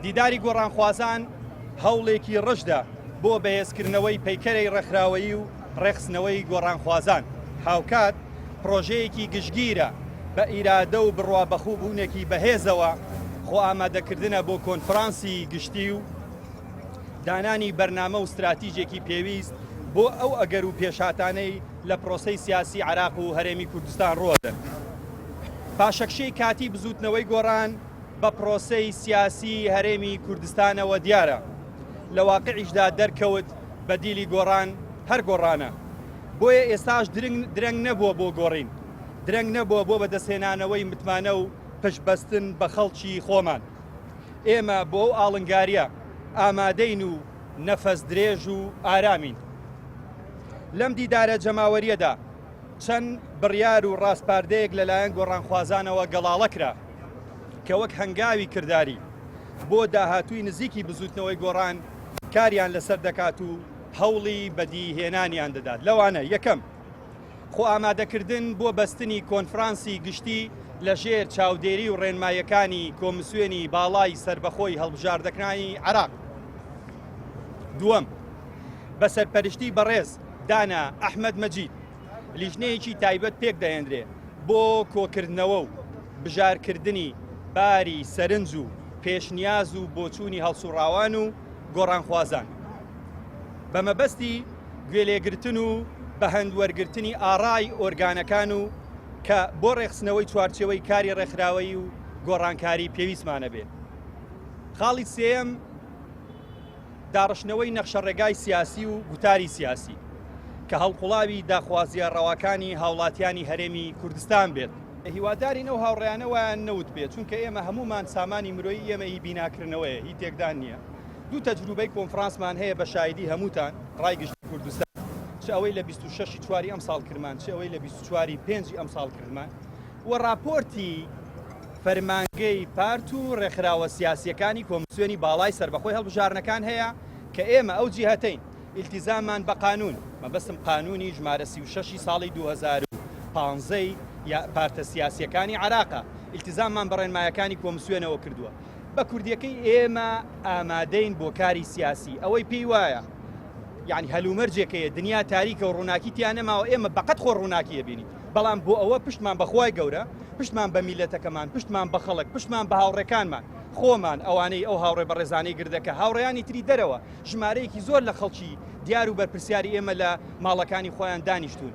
دیداری گۆڕانخوازان هەوڵێکی ڕژدە بۆ بەهێزکردنەوەی پەیکەرەی ڕێکخراوەیی و ڕێکخستنەوەی گۆڕانخوازان، هاوکات پڕۆژەیەکی گشتگیرە بە ئیرادە و بڕوابەخوبوونێکی بەهێزەوە خۆئامادەکردنە بۆ کۆنفرانسی گشتی و دانانی بەرنامە و ستراتیجێکی پێویست بۆ ئەو ئەگەر و پێشهاتانەی لە پرۆسەی سیاسی عێراق و هەرێمی کوردستان ڕووەدەن. پاشەکشەی کاتی بزووتنەوەی گۆڕان بە پرۆسەی سیاسی هەرێمی کوردستانەوە دیارە، لە واقعیشدا دەرکەوت بەدیلی گۆڕان هەر گۆڕانە، بۆیە ئێستاش درەنگ نەبووە بۆ گۆڕین، درەنگ نەبووە بۆ بەدەستهێنانەوەی متمانە و پشتبەستن بە خەڵکی خۆمان. ئێمە بۆ ئەو ئاڵنگارییە ئامادەین و نەفەس درێژ و ئارامین. لەم دیدارە جەماوەرییەدا چەند بڕیار و ڕاسپاردەیەک لەلایەن گۆڕانخوازانەوە گەڵاڵە کرا کە وەک هەنگاوی کرداری بۆ داهاتووی نزیکی بزووتنەوەی گۆڕان کاریان لەسەر دەکات و هەوڵی بەدیهێنانیان دەدات لەوانە یەکەم، خۆئامادەکردن بۆ بەستنی کۆنفرانسی گشتی لە ژێر چاودێری و ڕێنماییەکانی کۆمسیۆنی باڵای سەربەخۆی هەڵبژاردەکانی عێراق. دووەم، بە سەرپەرشتی بەڕێز دانا ئەحمەد مەجید، لیژنەیەکی تایبەت پێکدەهێنرێ بۆ کۆکردنەوە و بژارکردنی باری سەرنج و پێشنیاز و بۆچوونی هەڵسوڕاوان و گۆڕانخوازان بە مەبەستی گوێلێگرتن و بەهەند وەرگرتنی ئاڕای ئۆرگانەکان و کە بۆ ڕێکخستنەوەی چوارچێوەی کاری ڕێکخراوەیی و گۆڕانکاری پێویستمانە بێ. خاڵی سێیەم، داڕشتنەوەی نەخشەڕێگای سیاسی و گوتاری سیاسی کە هەڵقوڵاوی داخوازییە ڕەواکانی هاوڵاتیانی هەرێمی کوردستان بێت. هیوادارین ئەو هاوڕێیانە وایان نەوتبێت، چونکە ئێمە هەموومان سامانی مرۆیی ئێمە هی بیناکردنەوەیە، هی تێکدان نییە. دوو تەجروبەی کۆنفرانسمان هەیە بە شایدی هەمووتان، ڕای گشتی کوردستان، چ ئەوەی لە 26 ی چواری ئەمساڵ کردمان، چ ئەوەی لە 24 ی پێنجی ئەمساڵ کردمان و ڕاپۆرتی فەرمانگەی پارت و ڕێکخراوە سیاسییەکانی کۆمسیۆنی باڵای سەربەخۆی هەڵبژاردنەکان هەیە کە ئێمە ئەو جیهەتەین ئیلتیزاممان بە قانوون، مەبەستم قانوونی ژمارە 36 ی ساڵی 2015 ی پارتە سیاسییەکانی عێراقە، ئیلتیزاممان بە ڕێنمایەکانی کۆمسیۆنەوە کردووە. بە کوردیەکەی ئێمە ئامادەین بۆ کاری سیاسی، ئەوەی پێی وایە یعنی هەلومەرجێک هەیە دنیا تاریکە و ڕووناکی تیا نەماوە ئێمە بەقەت خۆر ڕووناکی ئەبینین، بەڵام بۆ ئەوە پشتمان بە خوای گەورە، پشتمان بە میللەتەکەمان، پشتمان بە خەڵک، پشتمان بە هاوڕێکانمان، خۆمان، ئەوانەی ئەو هاوڕێ بەڕێزانەی گردەکە، هاوڕێیانی تری دەرەوە، ژمارەیەکی زۆر لە خەڵکی دیار و بەرپرسیاری ئێمە لە ماڵەکانی خۆیان دانیشتوون.